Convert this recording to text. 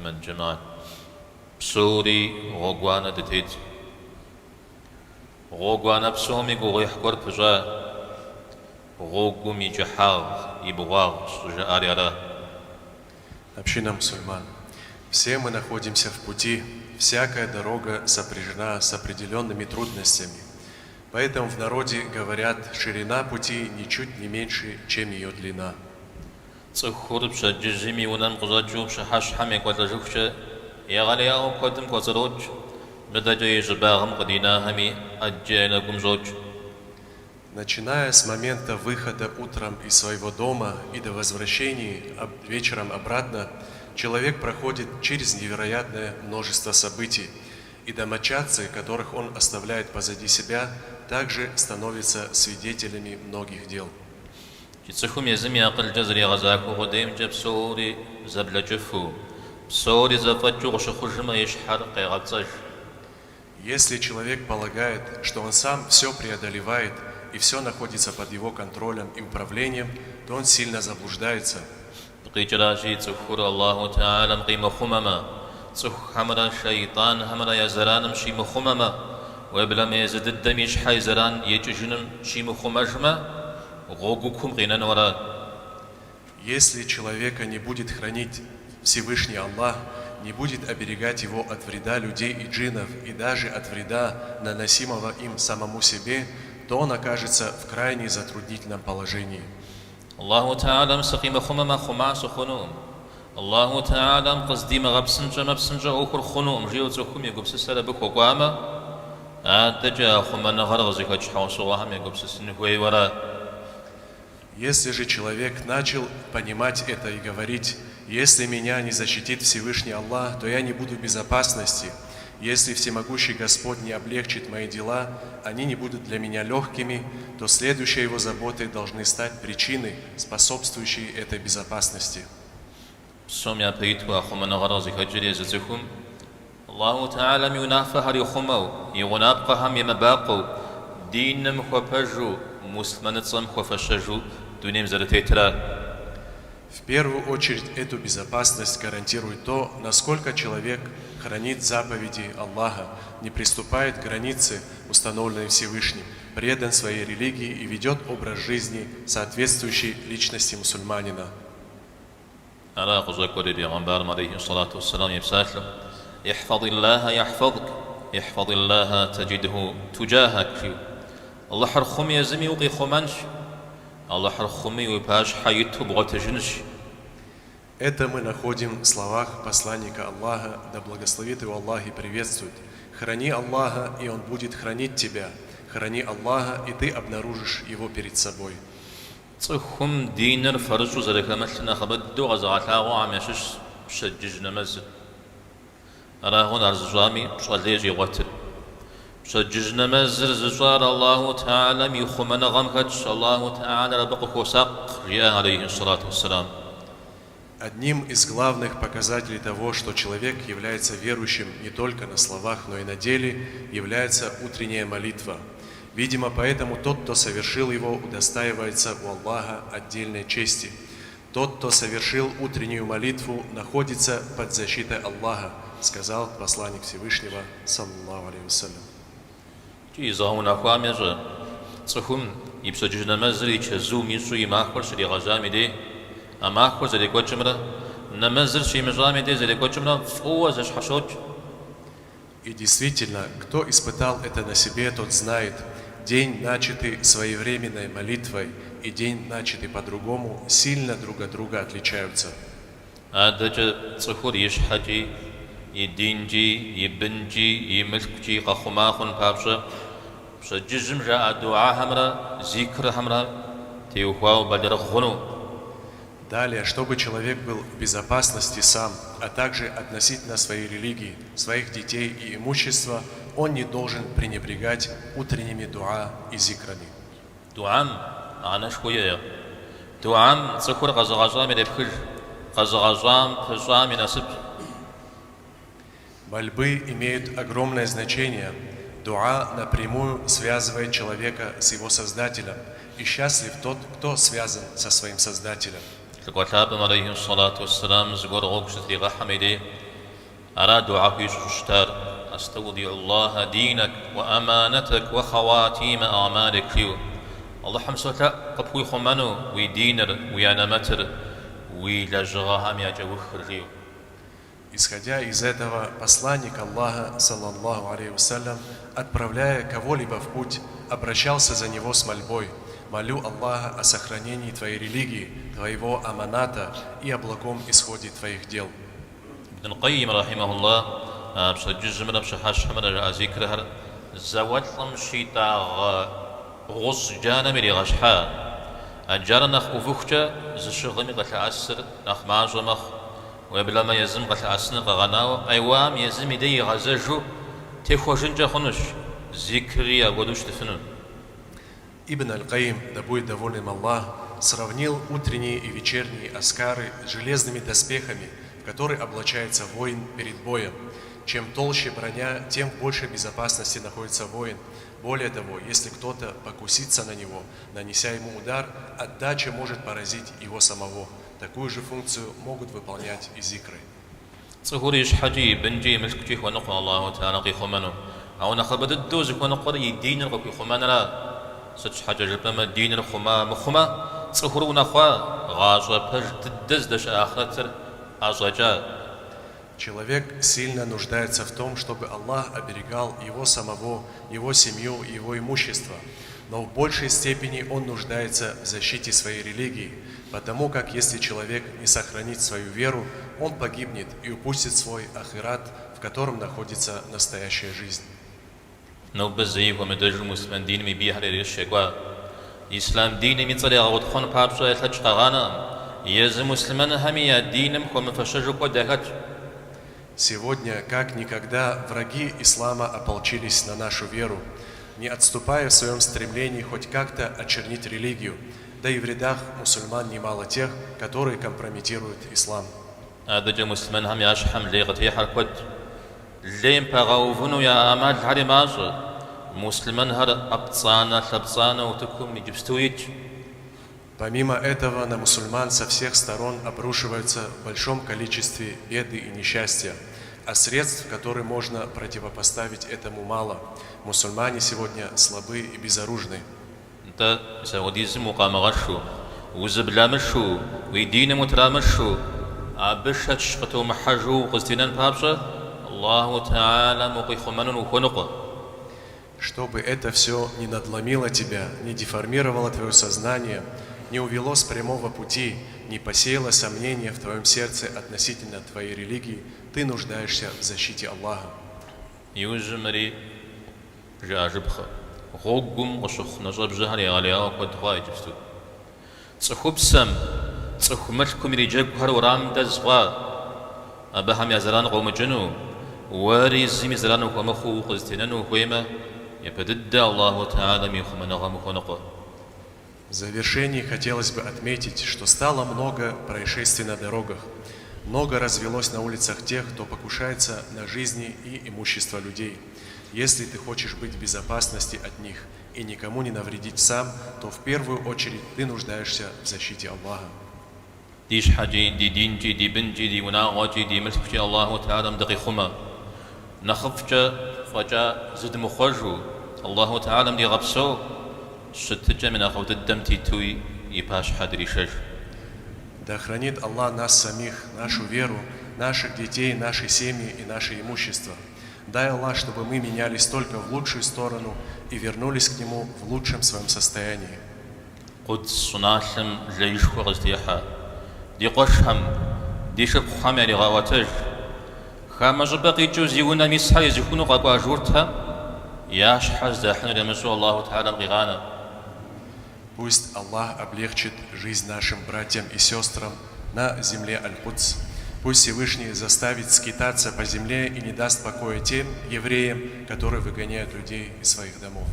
Муслъымэн джэмэхьэт, псори гъуэгуанэ дытет. Гъуэгуанэ псоми гугъуехь гуэр пыщӏа, гъуэгум и кӏыхьагъ, и бгъуагъ щӏыжаӏари ара. Община мусульман. Все мы находимся в пути, всякая дорога сопряжена с определенными трудностями. Поэтому в народе говорят, ширина пути ничуть не меньше, чем ее длина. Цӏыхур пщэдджыжьым и унэм къыщӏэкӏыу пщыхьэщхьэм екӏуэлӏэжыхукӏэ егъэлеяуэ куэдым кӏуэцӏрокӏ, мыдэкӏэ и щӏыбагъым къыдинахэми ӏэджэ я нэгум щӏокӏ. Начиная с момента выхода утром из своего дома и до возвращения вечером обратно, человек проходит через невероятное множество событий, и домочадцы, которых он оставляет позади себя, также становятся свидетелями многих дел. Цӏыхум езым и акъылкӏэ зэригъэзахуэ къудеймкӏэ псори зэблэкӏыфу, псори зэфӏэкӏыу къыщыхъужмэ, и щхьэр къегъэпцӏэж. Если человек полагает, что он сам все преодолевает и все находится под его контролем и управлением, то он сильно заблуждается. Къикӏращи, цӏыхур Аллаху Тэхьэлам къимыхъумэмэ, цӏыхухэмрэ шейтӏанхэмрэ я зэраным щимыхъумэмэ, уеблэмэ езы дыдэм и щхьэ и зэран екӏыжыным щимыхъумэжмэ, гъуэгукум къинэну ара. Если человека не будет хранить Всевышний Аллах, не будет оберегать его от вреда людей и джиннов, и даже от вреда, наносимого им самому себе, то он окажется в крайне затруднительном положении. Аллаху Тэхьэлам сыкъимыхъумэмэ, хъума сыхъунукъым. Аллаху Тэхьэлам къыздимыгъэпсынщӏэмэ, псынщӏэ ӏуэхур хъунукъым, жиӏэу цӏыхум и гупсысэр абы хуэкӏуамэ, адэкӏэ а хъумэныгъэр къызыхэкӏ щхьэусыгъуэхэм егупсысын хуейуэ ара. Если же человек начал понимать это и говорить, если меня не защитит Всевышний Аллах, то я не буду в безопасности. Если Всемогущий Господь не облегчит мои дела, они не будут для меня легкими, то следующей его заботой должны стать причины, способствующие этой безопасности. Псом япэ иту а хъумэныгъэр къызыхэкӏыр езы цӏыхум Аллаху Тэхьэлам и унафэхэр ихъумэу, и гъунапкъэхэм емыбакъуэу, диным хуэпэжу, муслъымэныцӏэм хуэфэщэжу дунейм зэрытетра. В первую очередь эту безопасность гарантирует то, насколько человек хранит заповеди Аллаха, не преступает границы, установленные Всевышним, предан своей религии и ведет образ жизни, соответствующий личности мусульманина. Ара къыщӏэкӏуэри бегъымбарым алейхи сэлату уэсселам и псалъэу, Ихьфэзиллахэ яхьфэзк, ихьфэзиллахэ тэджидху туджахак, жиӏэу. Алыхьыр хъуми езыми укъихъумэнщ, Алыхьыр хъуми уи пащхьэ иту бгъуэтыжынщ. Это мы находим в словах посланника Аллаха, да благословит его Аллах и приветствует. Храни Аллаха, и Он будет хранить тебя. Храни Аллаха, и ты обнаружишь Его перед собой. Цӏыхум диныр фэрыщӏу зэрыхэмылъыр нэхъыбэ дыдэу къэзыгъэлъагъуэхэм ящыщщ пщэдджыжь нэмэзыр. Ара хъун ар зыщӏами пщӏэ лей щӏигъуэтыр. Пщэдджыжь нэмэзыр зыщӏар Аллаху Тэхьэлам и хъумэныгъэм хэтщ, Аллаху Тэхьэлар абы къыхуосакъ, жиӏа алейхи сэлату уэсселам. Одним из главных показателей того, что человек является верующим не только на словах, но и на деле, является утренняя молитва. Видимо, поэтому тот, кто совершил его, удостаивается у Аллаха отдельной чести. Тот, кто совершил утреннюю молитву, находится под защитой Аллаха, сказал посланник Всевышнего, саллаллаху алейхи вассалям. Икӏи зыгъэунэхуам ещӏэ, цӏыхум и пщэдджыжь нэмэзыр и чэзум ищӏу и махуэр щригъэжьам и дей, а махуэр зэрекӏуэкӏымрэ нэмэзыр щимыщӏам и дей зэрекӏуэкӏымрэ фӏыуэ зэщхьэщокӏ. И действительно, кто испытал это на себе, тот знает, день, начатый своевременной молитвой, и день, начатый по-другому, сильно друг от друга отличаются. Адэкӏэ цӏыхур и щхьэкӏи, и динкӏи, и бынкӏи, и мылъкукӏи къэхъума хъун папщӏэ, пщэдджыжьым жаӏэ дугьэхэмрэ зикрхэмрэ теухуауэ бэлэрыгъ хъуну. Далее, чтобы человек был в безопасности сам, а также относительно своей религии, своих детей и имущества, он не должен пренебрегать утренними дуа и зикрами. Дугьэм мыхьэнэшхуэ иӏэ. Дугьэм цӏыхур къэзыгъэщӏам ирепхыж, къэзыгъэщӏам пыщӏам и насып. Мольбы имеют огромное значение. Дуа напрямую связывает человека с его Создателем, и счастлив тот, кто связан со своим Создателем. Лӏыкӏуэ лъапӏэм алейхи сэлату уэсселам зыгуэр гъуэгу щытригъэхьэм и дей. Ара дугьэ хуищӏу щӏыщытар, Астаудиуллаха динак уэ аманэтак уэ хъэуатимэ а'малик жиӏэу. Алыхьым солъэӏу къыпхуихъумэну уи диныр, уи анэмэтыр, уи лэжьыгъэхэм я кӏэухыр, жиӏэу. Исходя из этого, посланник Аллаха, саллаллаху алейхи вассалям, отправляя кого-либо в путь, обращался за него с мольбой: «Молю Аллаха о сохранении твоей религии, твоего аманата и о благом исходе твоих дел». Ибн Къайим, рахьимахуллах, а пщэдджыжьымрэ пщыхьэщхьэмрэ жаӏэ зикрхэр зауэлӏым щитӏагъэ гъущӏ джанэм иригъэщхьа. А джанэр нэхъ ӏувыхукӏэ зыщыгъми къылъэӏэсыр нэхъ мащӏэ мэхъу. Уеблэмэ езым къылъэӏэсыныр къэгъэнауэ, къеуам езым и дей игъэзэжу техуэжынкӏэ хъунущ, зикрри апхуэдэу щытыфыну. Ибн Аль-Каим, да будет доволен им Аллах, сравнил утренние и вечерние азкары с железными доспехами, в которые облачается воин перед боем. Чем толще броня, тем в большей безопасности находится воин. Более того, если кто-то покусится на него, нанеся ему удар, отдача может поразить его самого. Такую же функцию могут выполнять и зикры. Цӏыхур и щхьэкӏи, и бынкӏи, и мылъкукӏи хуэныкъуэ Аллаху Тэхьэлэ къихъумэну. Ауэ нэхъыбэ дыдэу зыхуэныкъуэр и диныр къыхуихъумэнра. Сыт щхьэкӏэ жыпӏэмэ, диныр хъума мыхъумэ, цӏыхур унэхъуа, гъащӏэ пэж дыдэ здэщыӏэ ахърэтыр ӏэщӏэкӏа. Человек сильно нуждается в том, чтобы Аллах оберегал его самого, его семью и его имущество. Но в большей степени он нуждается в защите своей религии, потому как если человек не сохранит свою веру, он погибнет и упустит свой ахират, в котором находится настоящая жизнь. Нобэ зэи хуэмыдэжу муслъымэн диным и бийхэр ерыщ екӏуа. Ислъам диным и цӏэр ягъэутхъуэн папщӏэ ялъэкӏ къагъанэкъым. Езы муслъымэнхэми я диным хуэмыфэщэжу куэд яхэтщ. Сегодня, как никогда, враги ислама ополчились на нашу веру, не отступая в своем стремлении хоть как-то очернить религию, да и в рядах мусульман немало тех, которые компрометируют ислам. Адэкӏэ муслъымэнхэм я щхьэм лей къытехьэр куэд. Лейм пагъэувыну яӏэ ӏэмалхэри мащӏэ. Муслъымэнхэр ӏэпцӏанэ-лъэпцӏанэу утыкум иджыпсту итщ. Помимо этого, на мусульман со всех сторон обрушиваются в большом количестве беды и несчастья, а средств, которые можно противопоставить этому, мало. Мусульмане сегодня слабы и безоружны. Нтӏэ, мис апхуэдизым укъамыгъэшу, узэбламышу, уи диным утрамышу, абы шэч къытомыхьэжу укъызэтенэн папщӏэ, Аллаху Тэхьэлэм укъихъумэну ухуэныкъуэ. Чтобы это все не надломило тебя, не деформировало твое сознание, не увело с прямого пути, не посеяло сомнения в твоем сердце относительно твоей религии, ты нуждаешься в защите Аллаха. Иужьым мыри жыӏэжыпхъэ. Гъуэгум къыщыхъу нэщӏэбжьэхэр егъэлеяуэ куэд хъуа иджыпсту. Цӏыхупсэм, цӏыху мылъкум ириджэгухэр уэрамым дэз хъуа. Абыхэм я зэран къомыкӏыну, уэри зыми зэран ухуэмыхъуу укъызэтенэну ухуеймэ, япэ дыдэ Аллаху Тэхьэлэм и хъумэныгъэм ухуэныкъуэ. В завершении хотелось бы отметить, что стало много происшествий на дорогах. Много развелось на улицах тех, кто покушается на жизни и имущество людей. Если ты хочешь быть в безопасности от них и никому не навредить сам, то в первую очередь ты нуждаешься в защите Аллаха. Ди щхьэкӏи, ди динкӏи, ди бынкӏи, ди унагъуэкӏи, ди мылъкукӏи Аллаху Тэхьэлэм дыкъихъумэ. Нэхъыфӏкӏэ фӏэкӏа зыдмыхъуэжу, Аллаху Тэхьэлэм дигъэпсэу, щытыкӏэм и нэхъыфӏ дыдэм тетуи и пащхьэ дришэж. Да хранит Аллах нас самих, нашу веру, наших детей, наши семьи и наше имущество. Дай Аллах, чтобы мы менялись только в лучшую сторону и вернулись к Нему в лучшем своем состоянии. Къудс щӏыналъэм леишхуэ къызытехьа ди къуэшхэм, ди шыпхъухэм яригъэӏуэтэж. Хамэ щӏыпӏэ къикӏыу зи унэм исхэр изыхуну къэкӏуа журтхэм я щхьэр здахьынур ямыщӏэу Аллаху Тэхьэлэм къигъанэ. Пусть Аллах облегчит жизнь нашим братьям и сестрам на земле Аль-Кудс. Пусть Всевышний заставит скитаться по земле и не даст покоя тем евреям, которые выгоняют людей из своих домов.